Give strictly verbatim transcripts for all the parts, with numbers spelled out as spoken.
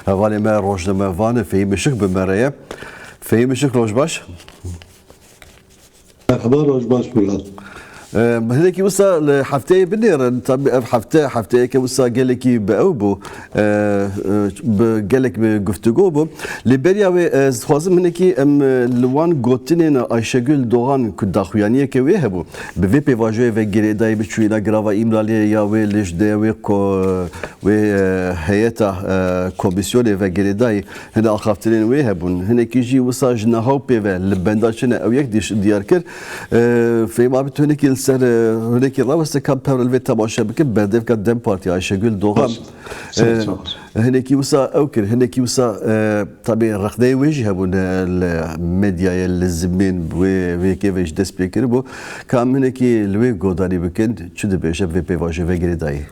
Hevalê me rojnamevan Fehîm Işık bi me re ye. Fehîm Işık, roj baş. Merhaba, roj baş Murat. Em, hinekî wisa li hefteyê binêrin. Tabî ev hefte, hefteyeke wisa gelekî bi ew bû. E, e, bi gelek bi guftûgo bû. Lê beriya wê, e, ez dixwazim hinekî em, e, li wan gotinên Ayşegül Doğan ku daxuyaniyeke wê hebû, bi vê pêvajoyê ve girêdayî bi çûyîna girava Îmraliyê ya wê lêjneyê wê ko-, wê, e, heyeta, e, komîsyonê ve girêdayî. Hine axaftinên wê hebûn. Hinekî jî wisa ji niha û pê ve li benda çi ne, ew yek dîş-, diyar kir. E, Fehîm abi, tu hinekî li ser, e, hinekî raweste ka em pevre li vê temaşe bikin. Berdevka DEM Partî Ayşegül Doğan. Baş. Sağ ol, e, sağ ol. Hinekî wisa ew kir, hinekî wisa, e, tabî rexneyê wê jî hebûn, e, li medyayê, li zimên wê, wê yekê ve jî dest pê kiribû. Ka em hinekî li wê godarî bikin, çi dibêje vê pêvajoyê ve girêdayî?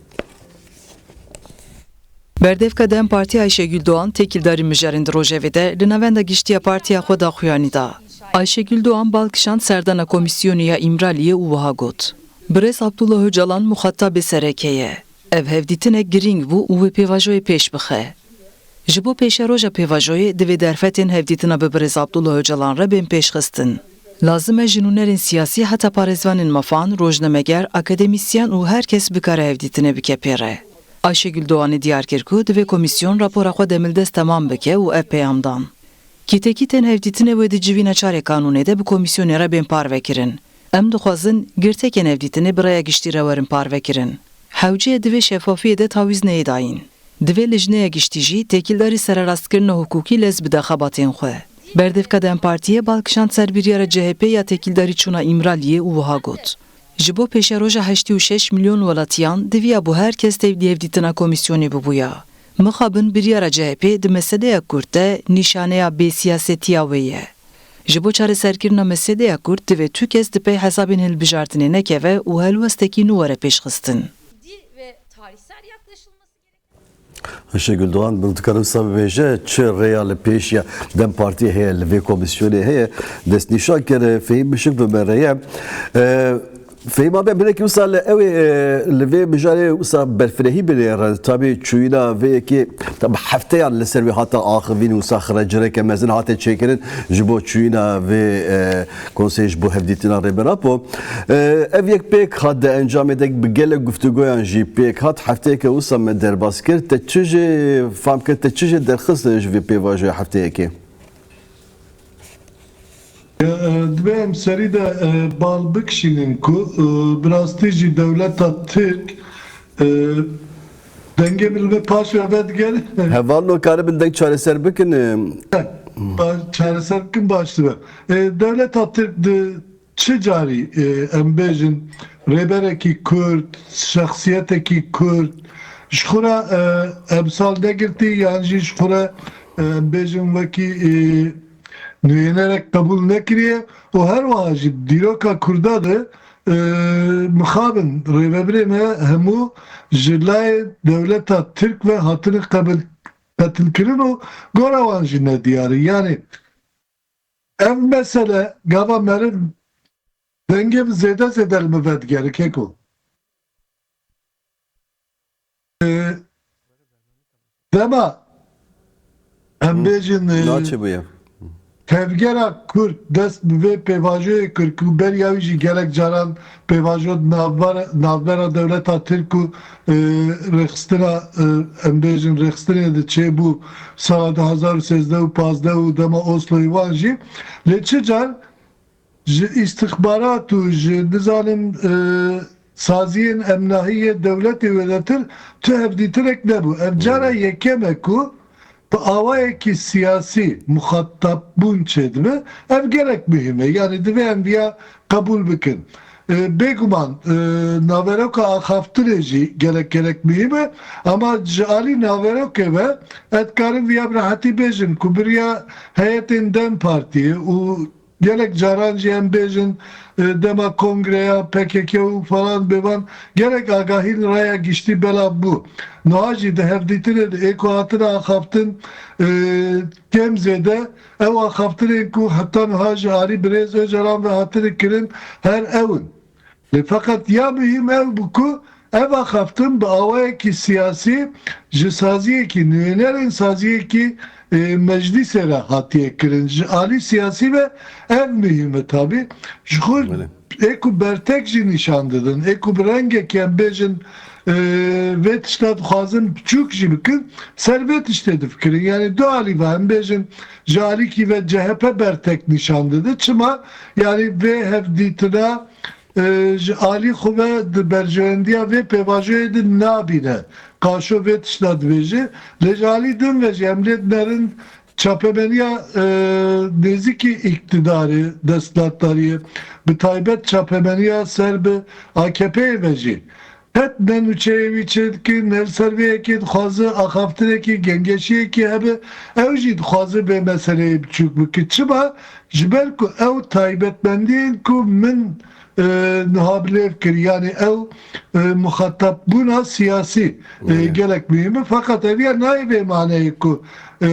Berdevka DEM Partî Ayşegül Doğan têkildarî mijarên di rojevê de li navenda giştî ya partiya xwe daxuyanî da. Ayşegül Doğan bal kişand serdana komîsyonê ya Îmraliyê û wiha got, Birêz Abdullah Ocalan muxatabê sereke ye. Ev hevdîtinek girîng bû û wê pêvajoyê pêş bixe. Ji bo pêşeroja pêvajoyê divê derfetên hevdîtina bi Birêz Abdullah Ocalan re bên pêşxistin. Lazim e ji nûnerên siyasî heta parêzvanên mafan, rojnameger, akademîsyen û her kes bikare hevdîtinê bike pê re. Ayşegül Doğanê diyar kir ku divê komîsyon rapora xwe demildest temam bike û ev peyam dan, Kîtekîtên hevdîtinê wê di civîna çarê kanûnê de bi komîsyonê re bên parvekirin. Em dixwazin girtekên hevdîtinê bi raya giştî re werin parvekirin. Hewce ye di vê şeffafiyê de tawîz neyê dayîn. Divê lijneya giştî jî têkildarî sererastkirina hukukî lez bide xebatên xwe. Berdevka DEM Partiyê bal kişand ser biryara CHP ya têkildarî çûna Îmraliyê û wiha got, Ji bo pêşeroja heştê û şeş milyon welatiyan diviya bû her kes tevlî hevdîtina komîsyonê bibûya. Mixabin biryara CHP di meseleya Kurd de nîşaneya bêsiyasetiya wê ye. Ji bo çareserkirina meseleya Kurd divê tu kes di pey hesabên hilbijartinê nekeve û helwestekî nû were pêşxistin. Ayşegül Doğan, min dikarim wisa bibêje, çi rêya li pêş ya DEM Partiyê heye, li vê komîsyonê heye, destnîşan kir, Fehîm Işık bi me re ye. E, Fehîm abi, binekî wisa li ew ê, e, li vê mijarê wisa berfirehî binêrin. Tabî çûyîna vê yekê, tabî hefteyan li ser wê hate axivîn, wisa xrecireke mezin hate çêkirin ji bo çûyîna vê, e, konseyê ji bo hevdîtina Rêber Apo. E, ev yek pêk hat di encamê de bi gelek guftûgoyan jî pêk hat. Hefteyeke wisa me derbas kir. Te çi jê fam kir, te çi jê derxist ji vê pêvajoya hefteyekê? E, e, divê em serî de, e, bal bikişînin ku, e, bi rastî jî dewleta Tirk, e, dengê min li paş ve vedigere. Hevalno, karibin deng çareser bikin, e? Ba-, çareser bikin baş dibe. E, dewleta Tirk di çi carî, e, em bêjin, rêberekî Kurd, şexsiyetekî Kurd, ji xwe re, e, emsal negirtî, yan jî ji xwe re, e, em bêjin wekî, e, nûyenerek qebûl nekiriye û her wiha jî dîroka Kurda de, e, mixabin rêvebirê me hemû ji layê dewleta Tirk ve hatine qebil-, qetilkirin û gora wan jî nediyar e. Yanî ev mesele gava meriv dengê min zêde zêde li min vedigere, keko. E, dema em Hmm. bêjin, e, Naçe bûye. Tevgera Kurd dest bi vê pêvajoyê kir ku beriya wî jî gelek caran pêvajo di navbera, navbera dewleta Tirk û, e, rêxistina, e, em bêjin rêxistinê de çêbû sala du hazar û sêzdeh û pazdeh û dema Osloyê wan jî. Lê çi car ji îstixbarat û ji, nizanim, e, saziyên emnahî yê dewletê wêdetir tu hevdîtinek nebû. Ev cara Hmm. yekem e ku bi awayekî siyasî muxatabûn çêdibe. Ev gelek muhîm e. Yanî divê em viya qebûl bikin. E, bêguman, e, naveroka axaftinê jî gelek gelek muhîm e. Ama ji alî naverokê ve ez dikarim viya bi rehetî bêjim ku biriya heyetên DEM Partiyê û gelek caran jî em bêjin, e, dema kongreya P K K û falan bêvan gelek agahî li raya giştî belav bû. Niha jî di hevdîtinê de ê ku hatine axaftin, e, kêm zêde ew axaftinên ku heta niha ji alî birêz Ocalan ve hatine kirin her ew in. Lê feqet ya muhîm ew bû ku Ev axaftin bi awayekî siyasî ji saziyekî, nûnerên saziyekî, e, meclîsê re hatiye kirin. Ji alî siyasî ve ev muhîm e tabî. Ji xwe Belê. ê ku bertek jî nîşan didin, ê ku bi rengekî em bêjin, e, vê tişta dixwazin biçûk jî bikin, ser vê tiştê difikirin. Yanî du alî ve em bêjin, ji alîkî ve C H P bertek nîşan dide. Çima? Yanî vê hevdîtina e, ji alî xwe ve di berjewendiya vê pêvajoyê de nabîne. Qaşo vê tişta dibêje. Lê ji alî din ve jî em lê dinerin çapemeniya, e, nêzîkî îktidarê, desthilatdariyê, bi taybet çapemeniya ser bi A K P'yê ve jî. Qet ne nûçeyê wî çêdike, ne li ser vê yekê dixwaze axaftinekî, gengeşiyekî hebe, ew jî dixwaze vê meseleyê biçûk bike. Çima? Ji ber ku ew taybetmendiyên ku min, e, niha bi lêv kir, yanî ew, e, muxatabûna siyasî, e, Belê. gelek muhîm e. Feqet ev ya nayê vê maneyê ku, e,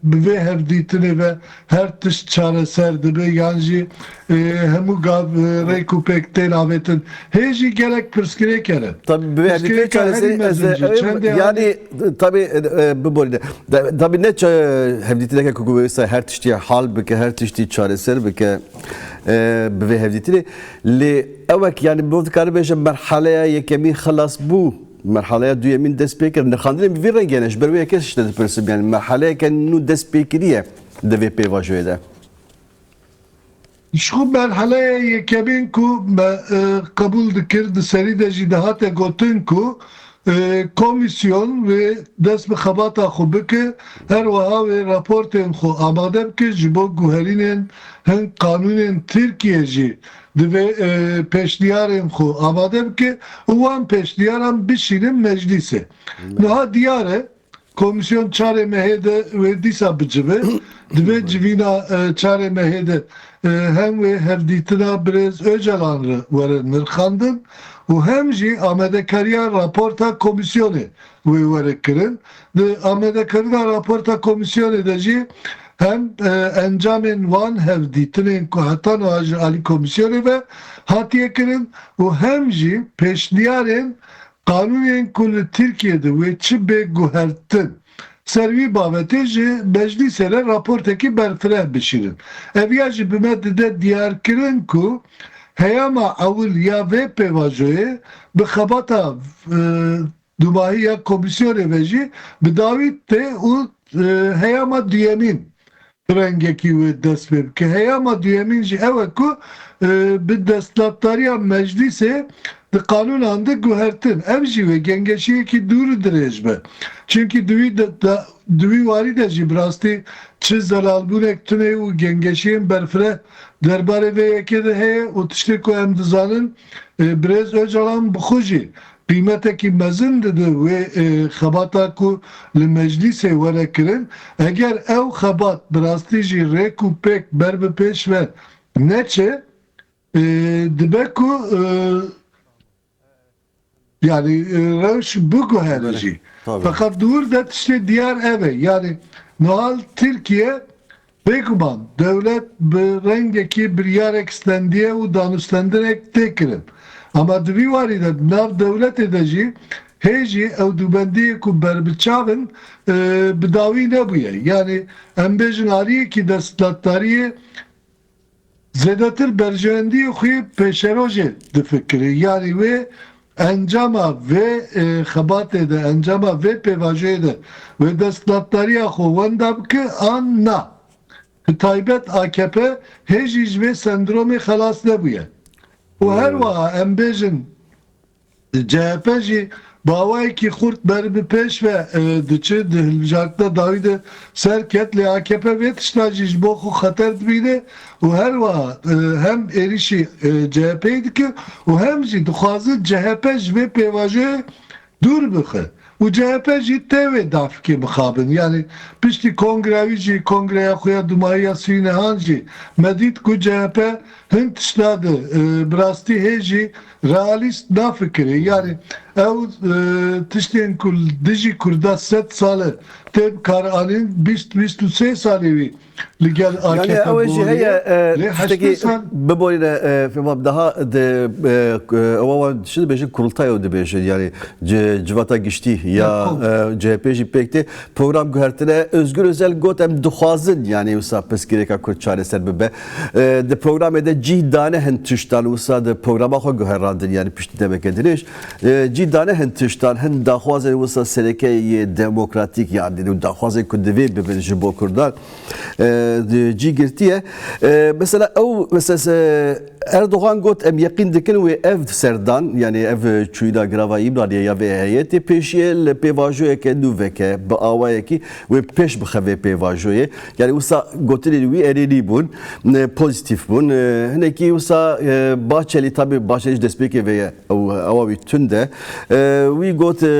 bi vê hevdîtinê ve her tişt çareser dibe, yan jî, e, hemû gav, e, rêk û pêk tên avêtin. Hê jî gelek pirsgirêk hene. Tabii, bi vê hevdîtinê Pirsgirêka herî çareserî ez mezin de, jî, ew, çendê yanî, tabii, e, e, biborîne. Da-, tabii ne ça-, hevdîtineke ku wisa her tiştî hal bike, her tiştî çareser bike, e, bi vê hevdîtinê. Lê ewek, yanî, bo dikare bêje merhaleya yekemîn xilas bû, merhaleya duyemîn dest pê kir. Nirxandinên bi vî rengê ne, ji ber wê yekê ji te dipirsim, yanî merhaleyeke nû dest pê kiriye di vê pêvajoyê de. Ji xwe merhaleya yekemîn ku me, e, qebûl dikir, di serî de jî dihate gotin ku, e, komîsyon wê dest bi xebata xwe bike, her wiha wê raportên xwe amade bike, ji bo guherînên hin qanûnên Tirkiye jî divê, e, pêşniyarên xwe amade bike û wan pêşniyaran bişînin meclîsê. Niha diyar e, Komîsyon çarê mehê de wê dîsa bicive. Divê civîna, e, çarê mehê de, e, hem wê hevdîtina birêz Ocalan re were nirxandin û hem jî amadekariya raporta komîsyonê wê were kirin. Di amadekirina raporta komîsyonê de jî hem, e, encamên wan hevdîtinên ku heta niha ji alî komîsyonê ve hatiye kirin û hem jî pêşniyarên qanûnên ku li Tirkiye de wê çi bê guhertin, ser wî babetê ji meclîsê re raportekî berfireh bişînin. Ev ya jî bi me dide diyarkirin ku heyama ewil ya vê pêvajoyê bi xebata, e, dumahî ya komîsyonê ve jî bi dawî tê û, e, heyama duyemîn bi rengekî wê dest pê bike. Heyama duyemîn jî ew e ku, e, bi desthilatdariya meclîsê di qanûnan de guhertin. Ev jî wê gengeşiyekî dûr û dirêj be. Çimkî di wî de, de, di wî warî de jî bi rastî çi zelalbûnek tune û gengeşiyên berfireh derbarê vê yekê de heye û tiştê ku em dizanin, e, birêz Ocalan bi xwe jî qîmetekî mezin dide wê, e, xebata ku li meclîsê were kirin. Eger ew xebat bi rastî jî rêk û pêk ber bi pêş ve neçe, e, dibe ku, e, yanî, e, rewş biguhere Belê, jî. tabii. Feqet di wir de tiştê diyar ev e. Yanî niha li Tirkiye Bêguman dewlet bi rengekî biryarek stendiye û danûstendinek tê kirin. Ama di vî warî de di nav dewletê de jî hê jî ew dûbendiyê ku berbiçav in, e, bi dawî nebûye. Yanî em bêjin aliyekî desthilatdariyê zêdetir berjewendiyê xwe yê pêşerojê difikire. Yanî wê encama vê, e, xebatê de, encama vê pêvajoyê de wê desthilatdariya xwe wenda bike an na? Bi taybet A K P hê jî ji vê sendromê xelas nebûye. Û her Hmm. wiha em bêjin, C H P jî bi awayekî xurt ber bi pêş ve, e, diçe, di hilbijartina dawî de ser ket, lê A K P vê tişta jî ji bo xwe xeter dibîne û her wiha, e, hem êrîşî, e, C H P'yê dike û hem jî dixwaze C H P ji vê pêvajoyê dûr bixe. Û C H P jî tê wê dafikê mixabin. Yanî piştî kongreya wî jî, kongreya xwe ya dumahî ya sî û nehan jî me dît ku C H P hin tişta de, e, bi rastî hê jî realîst nafikirê. Yanî Ew, e, tiştên ku li dijî Kurda sed sal e, tê bikaranîn, bîst, bîst û sê salê wî li gel A K P bûye. Yanî ew ê jî heye, e, tiştekî biborîne, e, fêmam daha di, e, ewa wan çi dibêjin, kurultay ew dibêjin, yanî ci-, civata giştî ya, e, C H P jî pêk tê. Program guhertine, Özgür Özel got, em dixwazin, yanî wisa pirsgirêka Kurd çareser bibe. E, di programê de cîh dane hin tiştan, wisa di programa xwe guherandin, yanî piştî demeke dirêj. E, cîh dane hin tiştan, hin daxwazên wisa sereke yê demokratîk, yanî daxwazên ku divê bibin ji bo Kurdan, e, di cî girtiye. E, mesela ew, mesela se-, Erdogan got, em yeqîn dikin wê ev serdan, yanî ev çûyîna girava Îmraliyê ya vê heyetê pêşiyê li pêvajoyeke nû veke, bi awayekî wê pêş bixe vê pêvajoyê. Yanî wisa gotinên wî erênî bûn, e, pozîtîf bûn. E, hinekî wisa, e, Bahçelî, tabî Bahçelî ji destpêkê ve ye, ew, ewa wî tund e. E, wî got, e, e,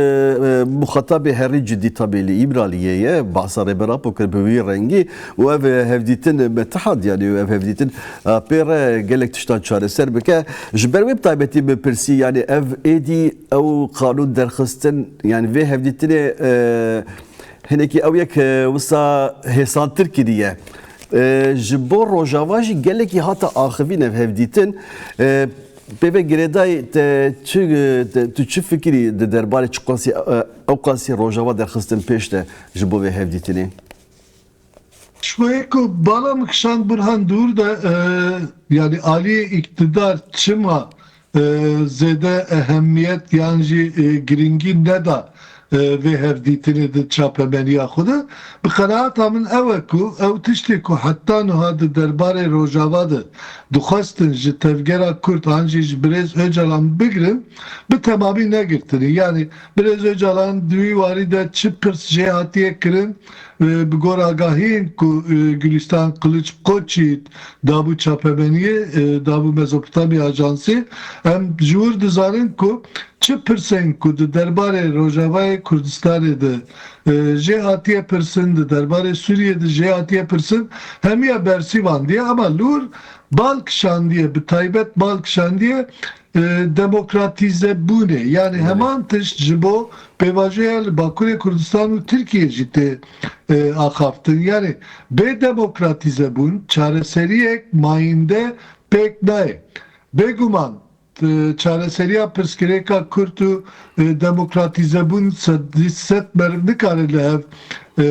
muxatabê herî cidî tabî li Îmraliyê ye, bahsa Rêber Apo kir bi wî rengî û ev, e, hevdîtin, e, metihad, yanî ev hevdîtin, e, pê re gelek tiştan çareser bike. Ji ber wê bi taybetî min pirsî, yanî ev êdî ew qanûn derxistin, yanî vê hevdîtinê, e, hinekî ew yek, e, wisa hêsantir kiriye. E, ji bo Rojava jî gelekî hate axivîn ev hevdîtin. E, pê ve girêdayî te çi, te, tu çi fikirî di derbarê çiqasî, e, ewqasî Rojava derxistin pêş de ji bo vê hevdîtinê? Ji bo yê ku bala min kişand Burhan dûr de, e, yanî aliyê îktidar çima, e, zêde ehemmiyet yan jî, e, girîngî neda, e, vê hevdîtinê di çapemeniya xwe de. Bi qenaeta min ew e ku ew tiştê ku heta niha di derbarê Rojava de dixwestin ji tevgera Kurd an jî ji birêz Ocalan bigirin, bi temamî negirtine. Yanî birêz Ocalan di wî warî de çi pirs jê hatiye kirin, e, bi gor agahiyên ku, e, Gülistan Kılıç Koçyiğit dabû çapemeniyê, e, dabû Mezopotamya Ajansê, em ji wir dizanin ku çi pirsên ku di derbarê Rojavayê Kurdistanê de, e, jê hatiye pirsin, di derbarê Sûriyê de jê hatiye pirsin, hemiya bersîvandiye, ama li wir bal kişandiye, bi taybet bal kişandiye, e, demokratîzebûnê. Yanî heman tişt ji bo pêvajoya li Bakurê Kurdistan û Tirkiyê jî tê, e, axaftin. Yanî bê demokratîzebûn çareseriyek mayînde pêk nayê. Bêguman, e, çareseriya pirsgirêka Kurd û, e, demokratîzebûn sed, sed meriv nikare li hev, e,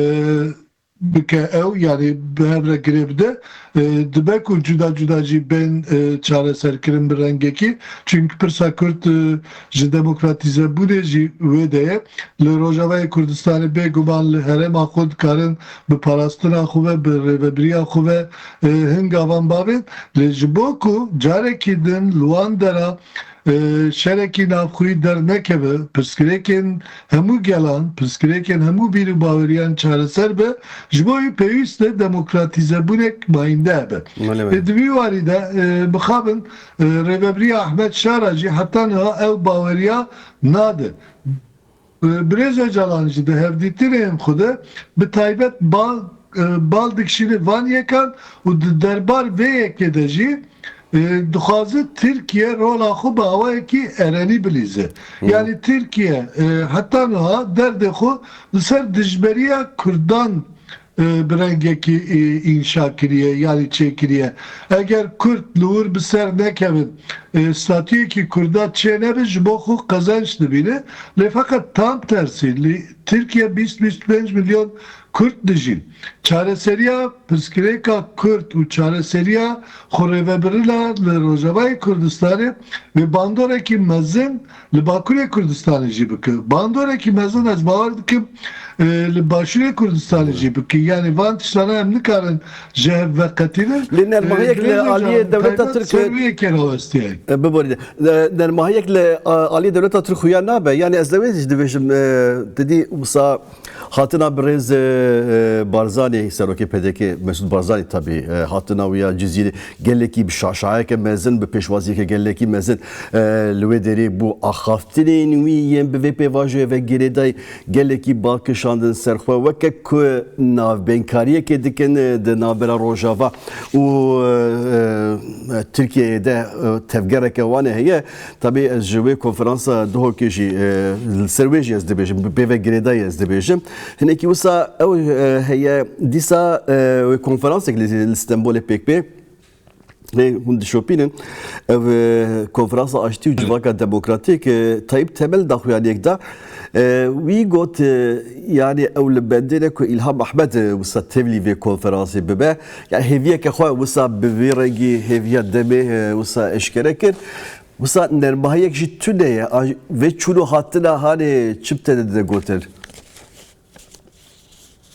bike ew, yanî bi hev re girê bide. E, dibe ku cuda cuda jî bên, e, çareserkirin bi rengekî. Çimkî pirsa Kurd, e, ji demokratîzebûnê jî wê de ye. Li Rojavayê Kurdistanê bêguman li herêma xwe dikarin bi parastina xwe ve, bi rêvebiriya xwe ve, e, hin gavan bavên. Lê ji bo ku carekî din li wan dera, e, şerekî navxweyî dernekeve, pirsgirêkên hemû gelan, pirsgirêkên hemû bîr û baweriyan çareser be, ji bo wî pêwîst e demokratîzebûnek mayînde hebe. Belê, belê. E, di vî warî de, e, mixabin, e, rêvebiriya Ehmed Şara jî heta niha ew baweriya nade. E, Birêz Ocalan jî di hevdîtinên xwe de bi taybet bal, e, bal dikişîne van yekan û di derbar vê yekê de jî, e, dixwaze Tirkiye rola xwe bi awayekî erenî bilîze. Hı. Yanî Tirkiye, e, heta niha derdê xwe li ser dijberiya Kurdan, e, bi rengekî, e, înşa kiriye, yanî çêkiriye. Eger Kurd li wir bi ser nekevin, e, statuyekî Kurda çênebe, ji bo xwe qezenç dibîne. Lê feqet tam tersî, li Tirkiye bîst bîst û pênc milyon Kurd dijîn. Çareseriya pirsgirêka Kurd û çareseriya xwerêvebirina li Rojavayê Kurdistanê wê bandorekî mezin li Bakurê Kurdistanê jî bike. Bandorekî mezin, ez bawer dikim, e, li Başûrê Kurdistanê jî bike. Yanî van tiştana em nikarin ji hev veqetînin. Lê nermahiyek, e, li aliyê dewleta Tirk ser wê yekê rawestiye. E, biborîne. E, nermahiyek li, a, aliyê dewleta Tirk xuya nabe. Yanî ez lewê jî dibêjim, e, te dî wisa Hatina birêz, e, e, Barzanî, serokê P D K, Mesûd Barzanî tabî, e, hatina wî ya Cizîrê gelekî bi şaşayeke mezin, bi pêşwaziyeke gelekî mezin, e, li wê derê bû. Axaftinên wî yên bi vê pêvajoyê ve girêdayî gelekî balkişan Din ser xwe weke ku navbênkariyekê dikin, e, di navbera Rojava û, e, e, Tirkiyeyê de, e, tevgereke wan e heye. Tabî ez ji wê konferansa Duhokê jî, e, li ser wê jî ez dibêjim, bi pê ve girêdayî ez dibêjim. Hinekî wisa ew, e, heye dîsa, e, wê konferansek li, li Stenbolê pêk bê. Lê hûn dişopînin. Ev, e, konferansa aştî û civaka demokratîk, e, Tayyip Temel daxuyaniyek da. E, wî got, e, yanî ew li bendê ne ku Îlham Ehmed, e, wisa tevlî vê konferansê bibe. Yani hêviyeke xwe wisa bi vî rengî hêviya demê, e, wisa eşkere kir. Wisa nermahiyek jî tune ye. A, vê çûn û hatina hanê çi bi te dide gotin?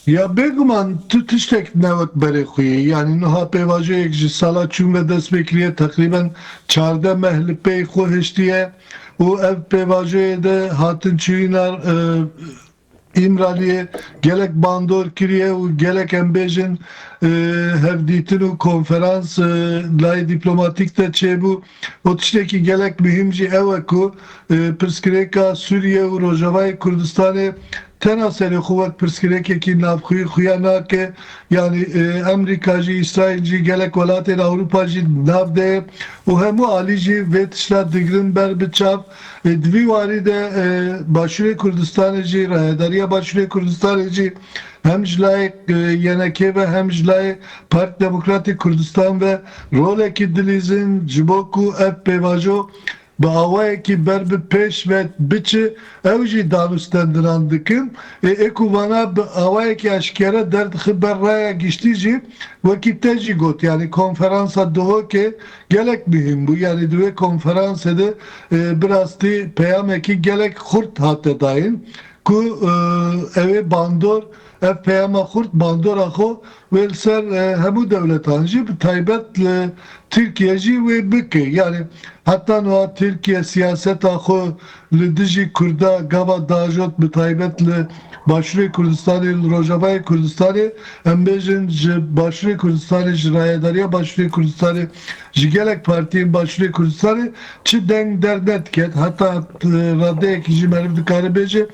Ya bêguman tu tiştek ne wek berê xwe yî. Yanî niha pêvajoyek ji sala çûn ve dest pê kiriye, teqrîben çardeh meh li pey xwe hiştiye û ev pêvajoyê de hatin çûyîna, e, Îmraliyê gelek bandor kiriye û gelek em bêjin, e, hevdîtin û konferans, e, layê dîplomatîk de çêbû. Û tiştekî gelek muhîm jî ew e ku, e, pirsgirêka Sûriye û Rojavayê Kurdistanê tena serê xwe wek pirsgirêkekî navxweyî xuya nake. Yanî, e, Amerîka jî, Îsraîl jî, gelek welatên Ewropa jî nav de ye û hemû alî jî vê tişta digirin ber bi çav. E, di vî warî de, e, Başûrê Kurdistanê jî, rayedariya Başûrê Kurdistanê jî hem ji layê, e, Y N K ve hem ji layê Parti Demokratîk Kurdistan ve rolekî dilîzin ji bo ku ev pêvajo bi awayekî ber bi pêş ve biçi, ew jî danûstendinan dikin. Ê, ê ku vana bi awayekî eşkere derdixe ber raya giştî jî, wekî te jî got, yanî konferansa Duhokê gelek muhîm bû. Yanî di wê konferansê de, e, bi rastî peyamekî gelek xurt hate dayîn ku, e, ew ê bandor, ev peyama xurt bandora xwe wê li ser, e, hemû dewletan jî, bi taybet li Tirkiye jî wê bike. Yanî heta niha Tirkiye siyaseta xwe li dijî Kurda gava diajot, bi taybet li Başûrê Kurdistanê, li Rojavayê Kurdistanê, em bêjin ji Başûrê Kurdistanê, ji rayedariya Başûrê Kurdistanê, ji gelek partiyên Başûrê Kurdistanê çi deng dernediket. Heta, e, radeyekî jî meriv dikare bêje,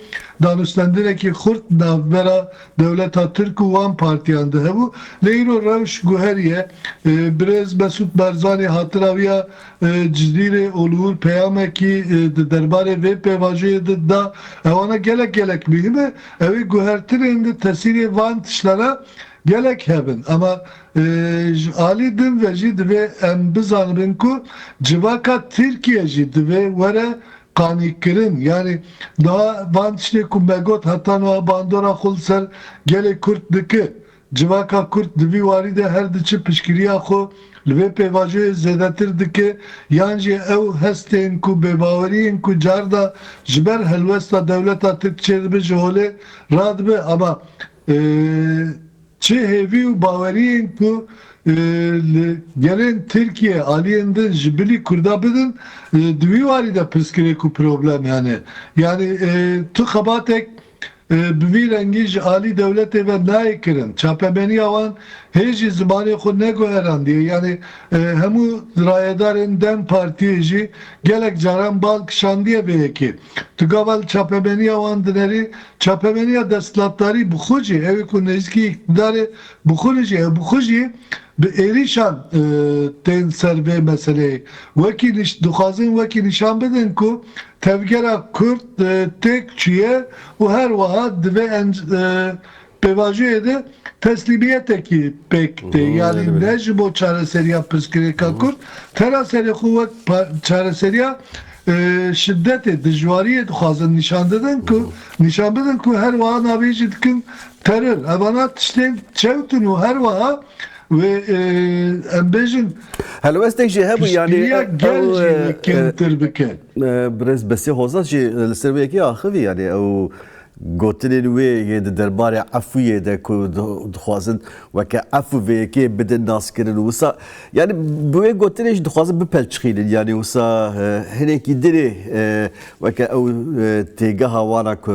danûstendinekî xurt navbera dewleta Tirk û wan partiyan de hebû. Lê îro rewş guheriye. E, birêz Mesûd Barzanî hatira wî ya, e, Cizîrê û li wir peyamekî, e, di derbarê vê pêvajoyê de da. Ewana gelek gelek muhîm e. Ew ê guhertinên di tesîrê van tiştana gelek hebin. Ama, e, ji alî din ve jî divê em bizanibin ku civaka Tirkiye jî divê were qanîkirin. Yanî daha van tiştê ku me got, heta niha bandora xwe li ser gelê Kurd dike. Civaka Kurd di vî warî de her diçe piştgiriya xwe li vê pêvajoyê zêdetir dike, yan jî ew hestên ku bêbaweriyên ku carda ji ber helwesta dewleta Tirk çêdibe ji holê radibe. Ama, e, çi hêvî û baweriyên ku, e, li gelên Tirkiye aliyên din ji bilî Kurda bidin, e, di wî warî de pirsgirêk û problem hene. Yanî, e, tu xebatek, e, bi vî rengî ji alî dewletê ve nayê kirin. Çapemeniya wan hê jî zimanê xwe neguherandiye. Yanî, e, hemû rayedarên DEM Partiyê jî gelek caran bal kişandiye vê yekê. Tu gava li çapemeniya wan dinerî, çapemeniya desthilatdarî bi xwe jî, ew ê ku nêzîkî îqtidarê bi xwe jî, ew bi xwe jî bi êrîşan, e, tên ser vê meseleyê. Wekî niş-, dixwazin wekî nîşan bidin ku tevgera Kurd, e, têk çûye û her wiha divê enc-, e, pêvajoyê de teslîmiyetekî pêk tê. Hı hı, yanî öyle, öyle. Ne ji bo çareseriya pirsgirêka Hı hı. Kurd, tera serê xwe wek pa-, çareseriya, e, şidetê, dijwariyê dixwazin nîşan didin ku, Hı hı. nîşan bidin ku her wiha navê jî dikin teror. Evana tiştên çewt in û her wiha wê, e, em bêjin Helwestek jî hebû, yanî, piştgiriya e, gel ew, jî e, e, kêmtir bike. E, birêz Besê Hozat jî li ser wê yekê axivî, yanî ew gotinên wê yê di derbarê efûyê de ku di-, dixwazin weke efû vê yekê bidin naskirin û wisa, yanî bi wê gotinê jî dixwazin bipelçixînin, yanî wisa, e, hinekî dinê, e, weke ew, e, têgeha wana ku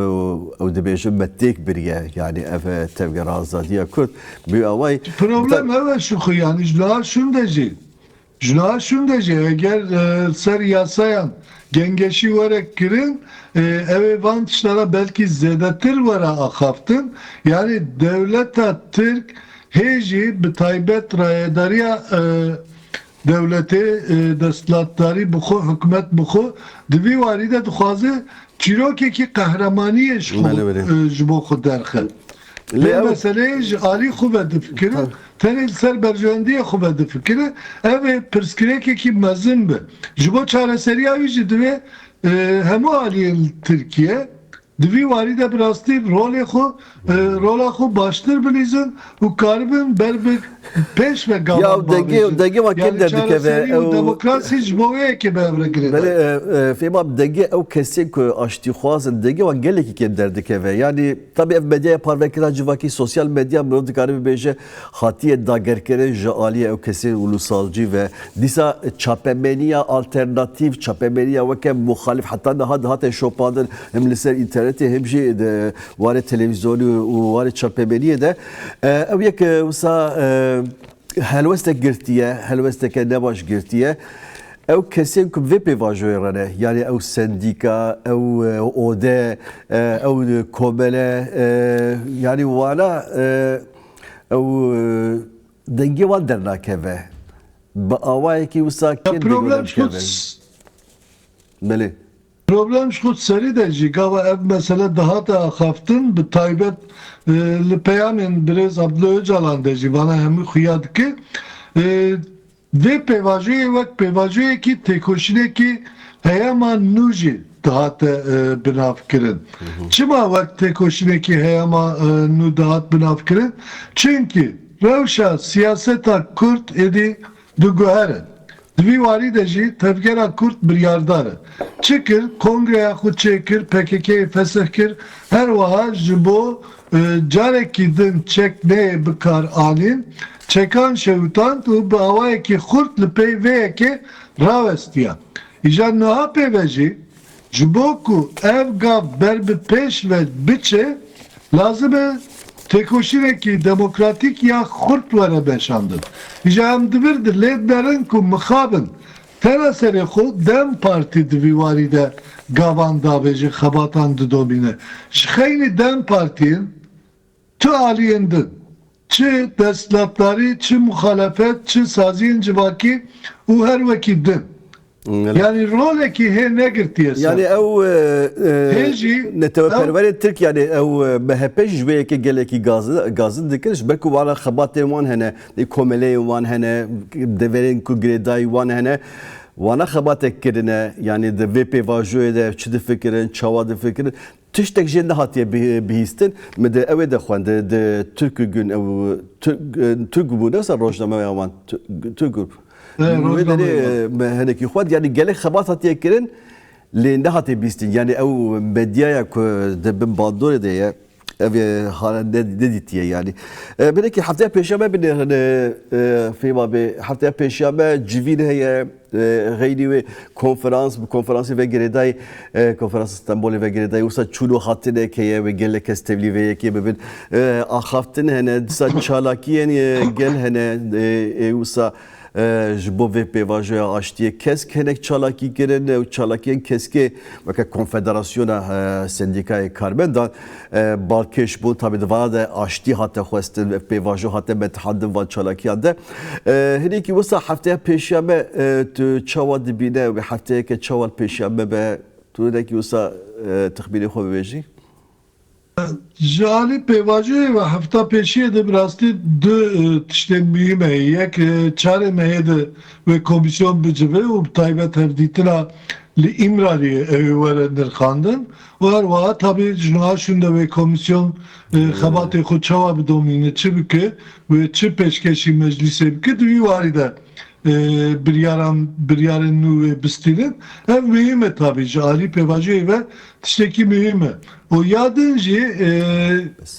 ew dibêjin me têk biriye, yanî ev, e, tevgera azadiya Kurd bi wê awayî. Problem ew e şixwe, yanî ji niha şûnde jî. Ji niha şûnde jî eger, e, ser yasayan gengeşî were kirin, e, ew ê van tişta re belkî zêdetir were axaftin. Yanî dewleta Tirk hê jî bi taybet rayedariya, e, dewletê, e, desthilatdarî bi xwe, hikûmet bi xwe, di vî warî de dixwaze çîrokekî qehremaniyê ji xwe, Belê, belê. e, ji bo xwe derxe. Lê Vê ew meseleyê ji alî xwe ve difikire, Tabii. tenê li ser berjewendiyê xwe ve difikire, ev ê pirsgirêkekî mezin be. Ji bo çareseriya wî jî divê, e, hemû aliyên li Tirkiye di vî warî de bi rastî rolê xwe, e, rola xwe baştir bilîzin û karibin ber bi pêş ve Ya gavan dengê, bavêjin. dengê wan kêm Yani derdikeve, çareserî û ew demokrasî ji bo wê yekê bi hev re girêdayî. Belê, e, e, Fêma, dengê ew kesên ku aştîxwaz in, dengê wan gelekî kêm derdikeve. Yani tabii ev medyaya parvekira civakî, sosyal medya mirov dikare bibêje, hatiye dagerkirin ji aliyê ew kesên ulusalcî ve. Dîsa çapemeniya alternatîf, çapemeniya weke muxalif heta niha dihate şopandin, hem li ser înternetê hem jî di warê televîzyonî û warê çapemeniyê de. E, ew yek, e, wisa, e, helwestek girtiye, helwesteke nebaş girtiye. Ew kesên ku bi vê pêvajoyê re ne, yani ew sendîka, ew, e, ode, e, ew komele, e, yani wana, e, ew, e, dengê wan dernakeve. Bi awayekî wisa Ya kêm dengê wan problem ji xwe dernakeve. Belê. Problem ji xwe serî de jî gava ev mesele dihate axaftin, bi taybet, e, li peyamên birêz Abdullah Ocalan de jî vana hemî xuya dike. E, vê pêvajoyê wek pêvajoyekî têkoşînekî heyama nû jî dihate, e, binavkirin. Hı hı. Çima wek têkoşînekî heyama, e, nû dihat binavkirin? Çimkî rewşa siyaseta Kurd êdî diguhere. Di vî warî de jî tevgera Kurd biryardar e. Çi kir? Kongreya xwe çêkir, P K K'yê fesih kir, her wiha ji bo, e, carekî din çek neyê bikaranîn, çekan şewitand û bi awayekî xurt li pey vê yekê rawestiya. Îja niha pê ve jî, ji bo ku ev gav ber bi pêş ve biçe, lazim e têkoşînekî demokratîk ya xurt were meşandin. Îja em di vir de lê dinerin ku mixabin tena serê xwe DEM Partî di vî warî de gavan dabêje, xebatan didomîne. Ji xeynî DEM Partiyên tu aliyên din, çi desthilatdarî, çi muxalefet, çi saziyên civakî û her wekî din. Belê. Yani rolekî hê negirtiye ser. Yani ew, e, e, Hê jî neteweperwerên ew Tirk, yani ew, e, M H P jî ji vê yekê gelekî gazin, gazin dikin. Ji ber ku wana xebatên wan hene, e, komeleyên wan hene, deverên ku girêdayî wan hene, wana xebatek kirine, yani di vê pêvajoyê de çi difikirin, çawa difikirin. Tiştek jê nehatiye bi-, bihîstin. Me di ewê de xwend, di, di Türkgün, ew, Türk, e, Türkgün bû, ne wisa rojnameya wan, Tü-, Türkgün. E, Wê rojnameya derê, wan. e, me hinekî xwend, yani gelek xebat hatiye kirin, lê nehatiye bihîstin. Yani ew medyaya ku di bin bandorê de ye, ev ê hala ne-, nedîtiye yani. E, belkî hefteya pêşiya me binêrin, e, e, Fêma bê. Hefteya pêşiya me civîn heye, e, xeynî wê konferans, bi konferansê ve girêdayî, e, konferans Stenbolê ve girêdayî, wisa çûn û hatinek heye, wê gelek kes tevlî vê yekê bibin. E, axaftin hene, dîsa çalakiyên, e, gel hene, e, e, wisa, e, ji bo vê pêvajoya aştiyê kesk hinek çalakî kirin, ew çalakiyên keskê weke Konfederasyona, e, Sendîkayê Karmendan, e, balkêş bûn. Tabî di vana de aştî hate xwestin, ev pêvajo hate metihandin van çalakiyan de. E, hinekî wisa hefteya pêşiya me, e, tu çawa dibîne? Wê hefteyeke çawa li pêşiya me be? Tu hinekî wisa, e, texmînê xwe bibêjî? Ji alî pêvajoyê ve hefta pêşiyê de bi rastî du, e, tiştên muhîm heye. Yek, e, çarê mehê de wê komîsyon bicive û bi taybet hevdîtina li Îmraliyê ew ê were nirxandin û her wiha tabî ji niha şûnde wê komîsyon, e, xebatê xwe çawa bidomîne, çi bike, wê çi pêşkêşî meclîsê bike, di wî warî de, e, biryaran, biryarên nû wê bistînin. Ev muhîm e tabî, ji alî pêvajoyê ve tiştekî muhîm e. Û ya din jî, e,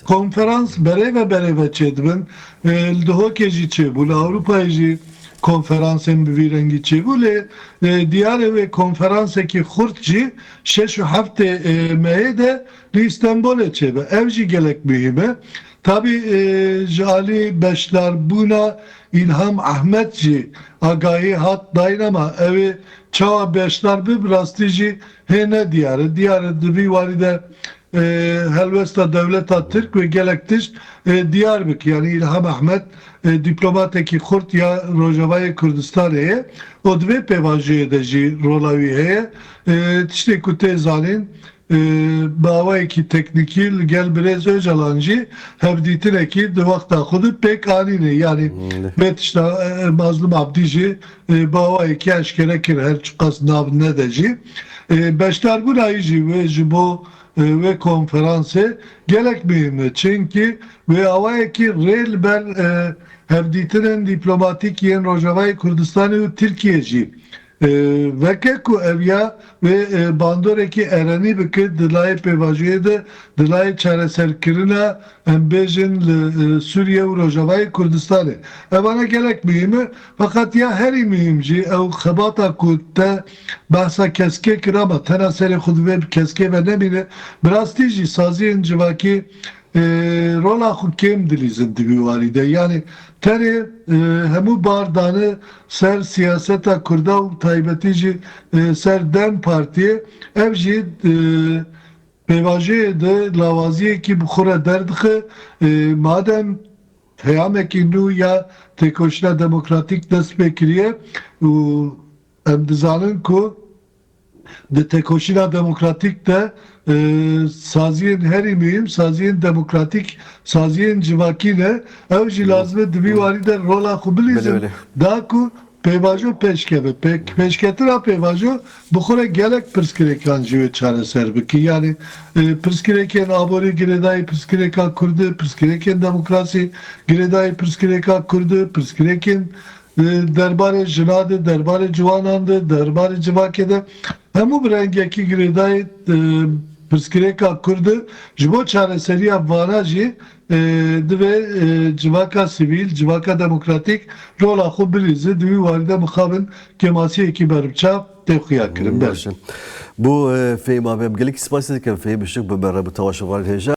konferans berê ve berê ve çêdibin. E, li Duhokê jî çêbû, li Ewropayê jî konferansên bi vî rengî çêbû, lê, e, diyar e wê konferansekî xurt jî şeş û heftê, e, mehê de li Îstenbolê çêbe. Ev jî gelek muhîm e. Tabî, e, ji alî beşdarbûna Îlham Ehmed jî agahî hat dayîn, ama ew ê çawa beşdar bi, bi rastî jî hê ne diyar e. Diyar e di vî warî de, e, helwesta dewleta Tirk wê gelek tişt, e, diyar bike. Yanî Îlham Ehmed, e, dîplomatekî xurt ya Rojavayê Kurdistanê ye û di vê pêvajoyê de jî rola wî heye. E, tiştê ku tê zanîn, e, bi awayekî teknîkî li gel birêz Ocalan jî hevdîtinekî di wexta xwe de pêk anîne. Yanî Hmm. vê tişta, e, Mazlûm Abdî jî, e, bi awayekî eşkere kir, her çiqas nav nede jî. E, beşdarbûna wî jî wê ji bo, e, wê konferansê gelek muhîm e. Çimkî wê awayekî rê li ber, e, hevdîtinên dîplomatîk yên Rojavayê Kurdistanê û Tirkiyê jî e, veke ku ev ya wê, e, bandorekî erenî bike di layê pêvajoyê de, di layê çareserkirina, em bêjin, li, e, Sûriye û Rojavayê Kurdistanê. Evana gelek muhîm e, feqet ya herî muhîm jî ew xebata ku te behsa keskê kir, ama tena serê xwe divê bi keskê ve nemîne. Bi rastî jî saziyên civakî e, rola xwe kêm dilîzin di vî warî de. Yanî tenê, e, hemû bar dane ser siyaseta Kurda û taybetî jî, e, ser DEM Partiyê. Ev jî, e, pêvajoyê de lawaziyekî bi xwe re derdixe. E, madem peyamekî nû ya têkoşîna demokratîk dest pê kiriye û em dizanin ku di têkoşîna demokratîk de, e, saziyên herî muhîm, saziyên demokratîk, saziyên civakî ne. Ew jî lazim e di vî warî de rola xwe bilîzin. Belê, belê. Da ku pêvajo pêşkeve. Pê-, pêşketina pêvajo bi xwe re gelek pirsgirêkan jî wê çareser bike. Yanî, e, pirsgirêkên aborî girêdayî pirsgirêka Kurd e, pirsgirêkên demokrasî girêdayî pirsgirêka Kurd e, pirsgirêkên e, derbarê jinan de, derbarê ciwanan de, derbarê civakê de hemû bi rengekî girêdayî, e, pirsgirêka Kurd e. Ji bo çareseriya vana jî, e, divê, e, civaka sivîl, civaka demokratîk rola xwe bilîze. Di wî warî de mixabin kêmasiyekî berbiçav tê xuya kirin. Baş e. Bo, e, Fehîma, em gelekî spasî dikin, Fehîm Işik, bi me re bi temaşevanên hêja.